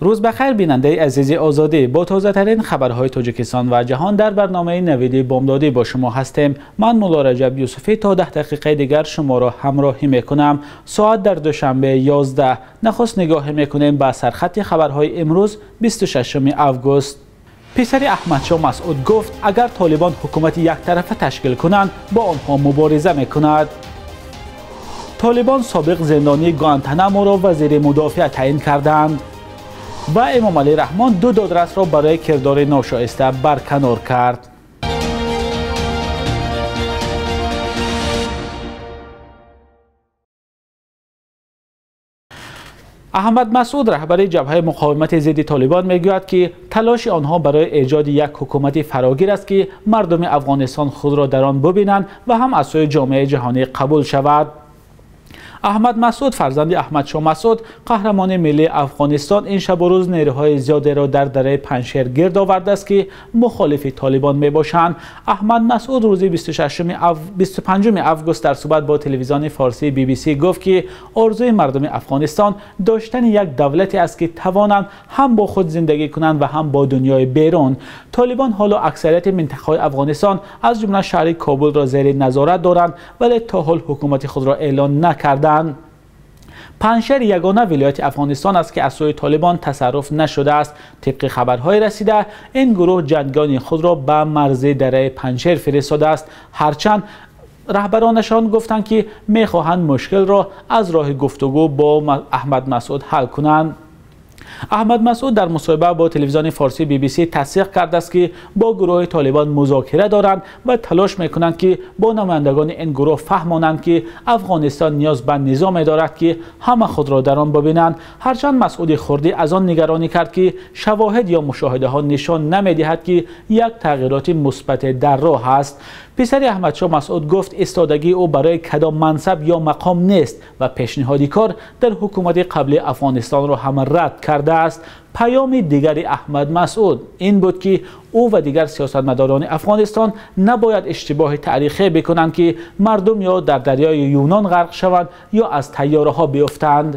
Рӯз бахайр, бинандаи азизи Озодӣ. Бо тозатарин хабарҳои Тоҷикистон ва ҷаҳон дар барномаи Навиди Бомдодӣ бо шумо ҳастем. Ман Мулло Раҷаб Юсуфӣ то 10 дақиқаи дигар шуморо ҳамроҳӣ мекунам. Соат дар Душанбе 11. Нахуст нигоҳ мекунем ба сархати хабарҳои имрӯз 26 август. Писари Аҳмадшоҳ Масъуд гуфт, агар Толибон ҳукумати яктарафа ташкил кунанд, бо онҳо мубориза мекунад. Толибон собиқ зиндонии Гуантанаморо вазири мудофиа таъин карданд. Ва Эмомалӣ Раҳмон ду додрасро барои кирдори ношоиста барканор кард. Аҳмад Масъуд, раҳбари ҷабҳаи муқовимати зидди Толибон, мегӯяд, ки талоши онҳо барои эҷоди як ҳукумати фарогир аст, ки мардуми Афғонистон худро дар он бибинанд ва ҳам аз сӯи ҷомеаи ҷаҳонӣ қабул шавад. Аҳмад Масъуд, фарзанди Аҳмадшоҳ Масъуд, қаҳрамони миллии Афғонистон, ин шабу рӯз нерӯҳои зиёдеро дар дараи Панҷшер гирд овардааст, ки мухолифи Толибон мебошанд. Аҳмад Масъуд рӯзи 25 август дар суҳбат бо телевизиони форсии BBC гуфт, ки орзуи мардуми Афғонистон доштани як давлате аст, ки тавонанд ҳам бо худ зиндагӣ кунанд ва ҳам бо дунёи берун. Толибон ҳоло аксарияти минтақаҳои Афғонистон, аз ҷумла шаҳри Кобулро зери назорат доранд, вале то ҳол ҳукумати худро эълон накарданд. Панҷшер ягона вилояти Афғонистон аст, ки аз сӯи Толибон тасарруф нашудааст. Тибқи хабарҳои расида, ин гурӯҳ ҷангони худро ба марзи дараи Панҷшер фиристодааст. Ҳарчанд раҳбаронашон гуфтанд, ки мехоҳанд мушкилро аз роҳи гуфтугӯ бо Аҳмад Масъуд ҳал кунанд. Аҳмад Масъуд дар мусоҳиба бо телевизиони форсии BBC тасдиқ кардааст, ки бо гурӯҳи Толибон музокира доранд ва талош мекунанд, ки бо намояндагони ин гурӯҳ фаҳмонанд, ки Афғонистон ниёз ба низоме дорад, ки ҳама худро дар он бибинанд. Ҳарчанд Масъуди хурдӣ аз он нигаронӣ кард, ки шавоҳид ё мушоҳидаҳо нишон намедиҳад, ки як тағйироти мусбат дар роҳ аст. Писари Аҳмадшоҳ Масъуд гуфт, истодагии ӯ барои кадом мансаб ё мақом нест ва пешниҳоди кор дар ҳукумати қабли Афғонистонро ҳам рад кардааст. Паёми дигари Аҳмад Масъуд ин буд, ки ӯ ва дигар сиёсатмадорони Афғонистон набояд иштибоҳи таърихӣ бикунанд, ки мардум ё дар дарёи Юнон ғарқ шаванд ё аз тайёраҳо биёфтанд.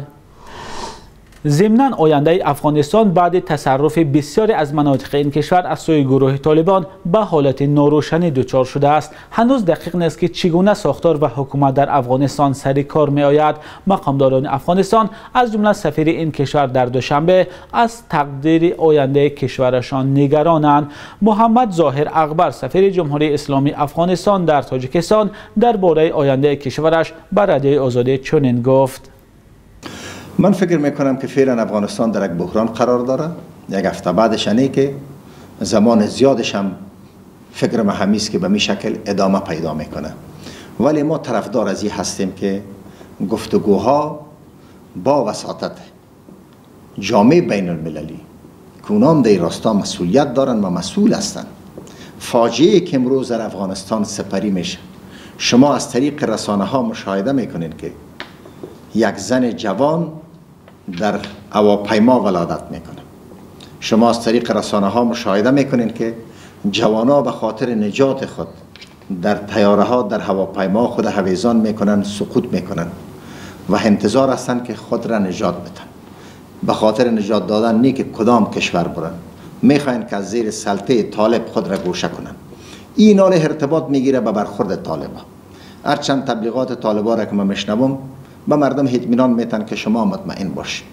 Зимнан ояндаи Афғонистон баъди тасарруфи бисёре аз манотиқи ин кишвар аз сӯи гурӯҳи Толибон ба ҳолати норӯшанӣ дучор шудааст. Ҳанӯз дақиқ нест, ки чӣ гуна сохтор ва ҳукумат дар Афғонистон сари кор меояд. Мақомдорони Афғонистон, аз ҷумла сафири ин кишвар дар Душанбе, аз тақдири ояндаи кишварашон нигаронанд. Муҳаммад Зоҳир Акбар, сафири Ҷумҳурии Исломии Афғонистон дар Тоҷикистон, дар бораи ояндаи кишвараш ба Радиои Озодӣ чунин гуфт: من فکر میکنم که فعلا افغانستان در یک بحران قرار داره. یک هفته بعدش اینه که زمان زیادش هم فکر ما همیست که به می شکل ادامه پیدا میکنه، ولی ما طرفدار از این هستیم که گفتگوها با وساطت جامعه بین المللی که اونام در راستا مسئولیت دارن و مسئول هستن. فاجعه که امروز در افغانستان سپری میشه، شما از طریق رسانه ها مشاهده میکنین که یک زن جوان در هواپیما ولادت میکنه. شما از طریق رسانه ها مشاهده میکنین که جوان ها به خاطر نجات خود در طیاره ها، در هواپیما خود هویزان میکنن، سقوط میکنن و انتظار هستند که خود را نجات بدن. به خاطر نجات دادن نه که کدام کشور برن، میخواین که از زیر سلطه طالب خود را گوشه کنن. این حال ارتباط میگیره به برخورد طالبا. هرچند تبلیغات طالبا را که من میشنوم، به مردم اطمینان میتن که شما مطمئن باشید،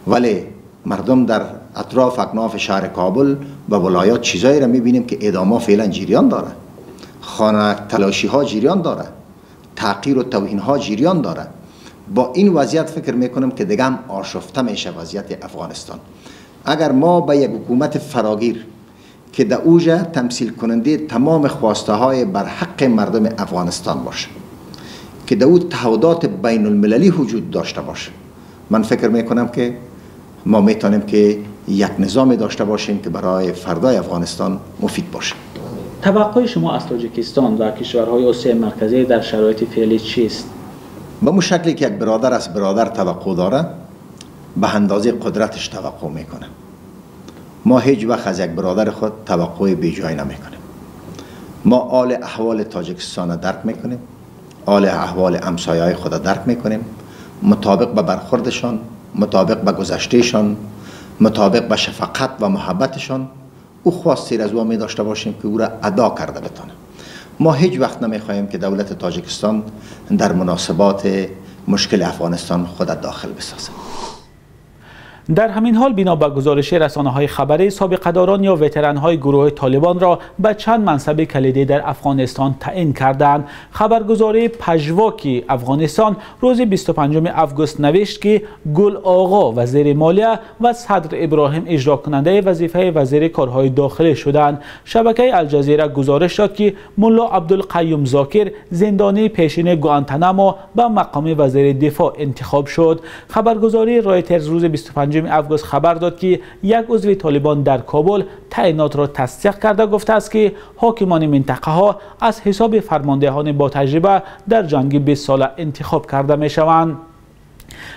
ولی مردم در اطراف اکناف شهر کابل و ولایات چیزایی را میبینیم که ادامه فعلا جریان داره، خانه تلاشی ها جریان داره، تحقیر و توهین ها جریان داره. با این وضعیت فکر میکنم که دیگه هم آشفته میشه وضعیت افغانستان. اگر ما به یک حکومت فراگیر که در اوج تمثیل کننده تمام خواسته های بر حق مردم افغانستان باشه، که در او تعهدات بین المللی وجود داشته باشه، من فکر میکنم که ما میتونیم که یک نظام داشته باشیم که برای فردای افغانستان مفید باشه. توقع شما از تاجیکستان و کشورهای آسیای مرکزی در شرایط فعلی چیست؟ به مو شکلی که یک برادر از برادر توقع داره، به اندازه قدرتش توقع میکنه. ما هیچ وقت از یک برادر خود توقع بیجای نمیکنیم. ما آل احوال تاجیکستان را درک میکنیم، آل احوال همسایه‌های خود را درک میکنیم، مطابق به برخوردشان، مطابق به گذشتهشان، مطابق به شفقت و محبتشان او خواستی از او می داشته باشیم که او را ادا کرده بتانه. ما هیچ وقت نمیخواهیم که دولت تاجیکستان در مناسبات مشکل افغانستان خود داخل بسازد. در همین حال بنا به گزارش رسانه‌های خبری سابقه‌داران یا وتران‌های گروه طالبان را به چند منصب کلیدی در افغانستان تعیین کردند. خبرگزاری پژواک افغانستان روز 25 آگوست نوشت که گل آقا وزیر مالیه و صدر ابراهیم اجرا کننده وظیفه وزیر کارهای داخلی شدند. شبکه الجزیره گزارش داد که ملا عبدالقیوم ذاکر زندانی پیشین گوانتانامو به مقام وزیر دفاع انتخاب شد. خبرگزاری رایترز روز 25 آگوست خبر داد که یک عضو طالبان در کابل تعیینات را تصدیق کرده گفته است که حاکمان منطقه ها از حساب فرماندهان با تجربه در جنگ 20 ساله انتخاب کرده می شوند.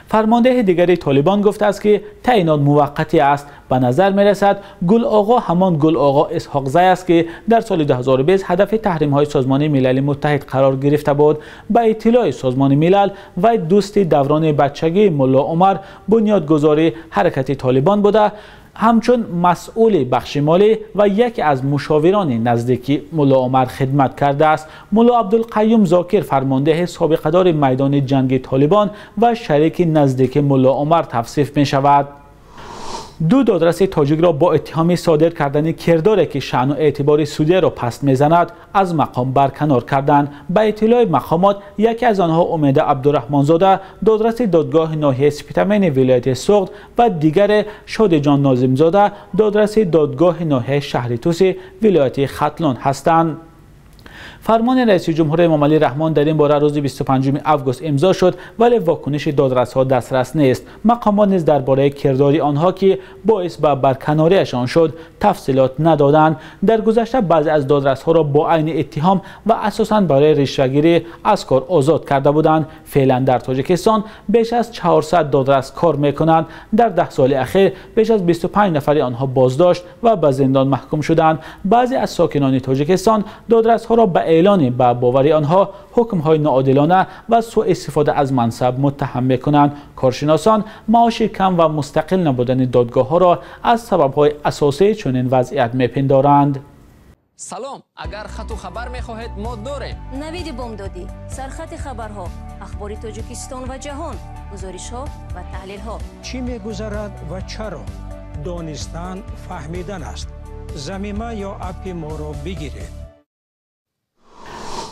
فرمانده دیگری طالبان گفته است که تعیینات موقتی است. به نظر می رسد گل آقا همان گل آقا اسحاق زی است که در سال 2020 هدف تحریم های سازمان ملل متحد قرار گرفته بود. به اطلاع سازمان ملل و دوست دوران بچگی ملا عمر بنیادگذار حرکت طالبان بوده، همچون مسئول بخش مالی و یکی از مشاوران نزدیکی ملا عمر خدمت کرده است. ملا عبدالقیوم ذاکر فرمانده سابقه‌دار میدان جنگ طالبان و شریک نزدیک ملا عمر توصیف می شود. دو دادرس تاجیک را با اتهام صادر کردن کرداری که شأن و اعتبار سوریه را پست میزند از مقام برکنار کردند. به اطلاع مقامات یکی از آنها امید عبدالرحمنزاده دادرس دادگاه ناحیه سپیتامین ولایت سغد و دیگر شادجان ناظمزاده دادرس دادگاه ناحیه شهر توس ولایت ختلان هستند. فرمان رئیس جمهور امامعلی رحمان در این باره روز 25 آگوست امضا شد، ولی واکنش دادرس‌ها دسترس نیست. مقامات نیز درباره کردار آنها که باعث به برکناریشان شد تفصیلات ندادند. در گذشته بعضی از دادرس‌ها را با عین اتهام و اساساً برای رشوه‌گیری از کار آزاد کرده بودند. فعلا در تاجیکستان بیش از 400 دادرس کار میکنند. در 10 سال اخیر بیش از 25 نفر آنها بازداشت و به زندان محکوم شدند. بعضی از ساکنان تاجیکستان دادرس‌ها را به اعلان به باور آنها حکم‌های ناعادلانه و سوء استفاده از منصب متهم می‌کنند. کارشناسان معاش کم و مستقل نبودن دادگاه‌ها را از سبب‌های اساسی چنین وضعیت می‌پندارند. سلام، اگر خط و خبر می‌خواهید ما داریم. نوید بامدادی، سرخط خبرها، اخبار تاجیکستان و جهان، گزارش‌ها و تحلیل‌ها. چی می‌گذرد و چرا؟ دانستن فهمیدن است. ضمیمه یا اپ ما را بگیرید.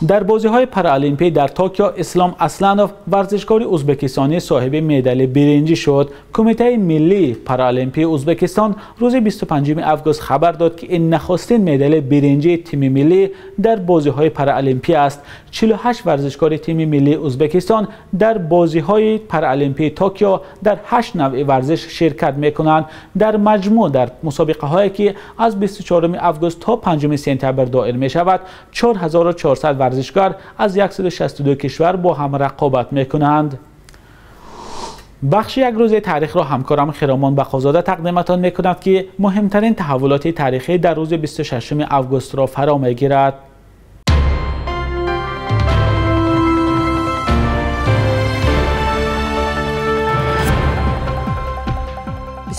در بازی‌های پارالمپی در توکیو اسلام اصلانوف ورزشکار ازبکستانی صاحب مدال برنجی شد. کمیته ملی پارالمپی ازبکستان روز 25 آگوست خبر داد که این نخستین مدال برنجی تیم ملی در بازی‌های پارالمپی است. 48 ورزشکار تیم ملی ازبکستان در بازی‌های پارالمپی توکیو در 8 نوع ورزش شرکت می‌کنند. در مجموع در مسابقه‌هایی که از 24 آگوست تا 5 سپتامبر دایر می‌شود 4400 ورزشکار از 162 کشور با هم رقابت میکنند. بخش یک روز تاریخ را همکارم خرامان بخازاده تقدیمتان میکند که مهمترین تحولات تاریخی در روز 26 آگوست را فرا میگیرد.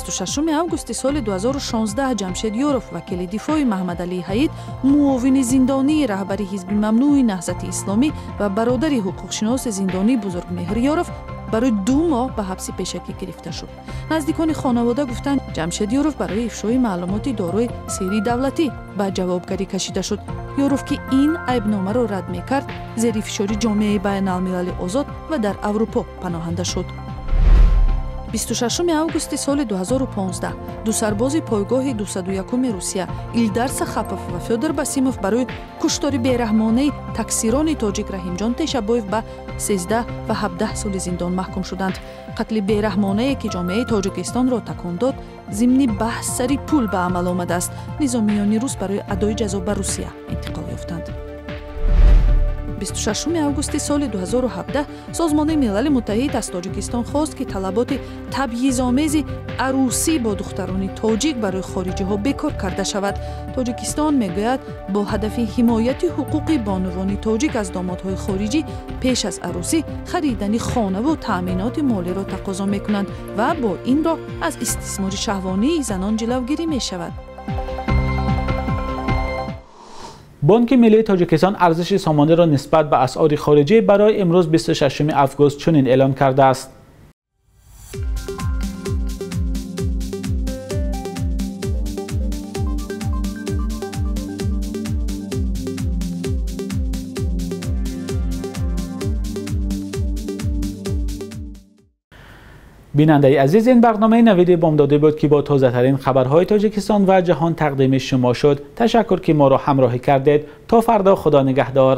26 августи соли 2016 Ҷамшед Ёров, вакили дифои Маҳмадалӣ Ҳаид, муовини зиндонии раҳбари ҳизби мамнӯи Наҳзати Исломӣ ва бародари ҳуқуқшиноси зиндонӣ Бузургмеҳр Ёров барои 2 моҳ ба ҳабси пешакӣ гирифта шуд. Наздикони хонавода гуфтанд, Ҷамшед Ёров барои ифшои маълумоти дорои сирри давлатӣ ба ҷавобгарӣ кашида шуд. Ёров, ки ин айбномаро рад мекард, зери фишори ҷомеаи байналмилали озод ва дар Аврупо паноҳанда шуд. 26 августи соли 2015 ду сарбози пойгоҳи 201-уми Русия Илдар Сахапов ва Фёдор Басимов барои куштори бераҳмонаи таксирони тоҷик Раҳимҷон Тешабоев ба 13 ва 17 соли зиндон маҳкум шуданд. Қатли бераҳмонае, ки ҷомеаи Тоҷикистонро такон дод, зимни баҳс сари пул ба амал омадааст. Низомиёни рус барои адои ҷазо ба Русия интиқол ёфтанд. 26 августи соли 2017 Созмони Милали Муттаҳид аз Тоҷикистон хост, ки талаботи табъизомези арӯсӣ бо духтарони тоҷик барои хориҷиҳо бекор карда шавад. Тоҷикистон мегӯяд, бо ҳадафи ҳимояти ҳуқуқи бонувони тоҷик аз домодҳои хориҷӣ пеш аз арӯсӣ харидани хонаву таъминоти молиро тақозо мекунанд ва бо ин роҳ аз истисмори шаҳвонии занон ҷилавгирӣ мешавад. Бонки Миллии Тоҷикистон арзиши сомониро нисбат ба асъори хориҷӣ барои имрӯз 26 август чунин эълон кардааст. Бинандаи азиз, ин барномаи Навиди Бомдодӣ буд, ки бо тозатарин хабарҳои Тоҷикистон ва ҷаҳон тақдими шумо шуд. Ташаккур, ки моро ҳамроҳӣ кардед. То фардо, Худо нигаҳдор.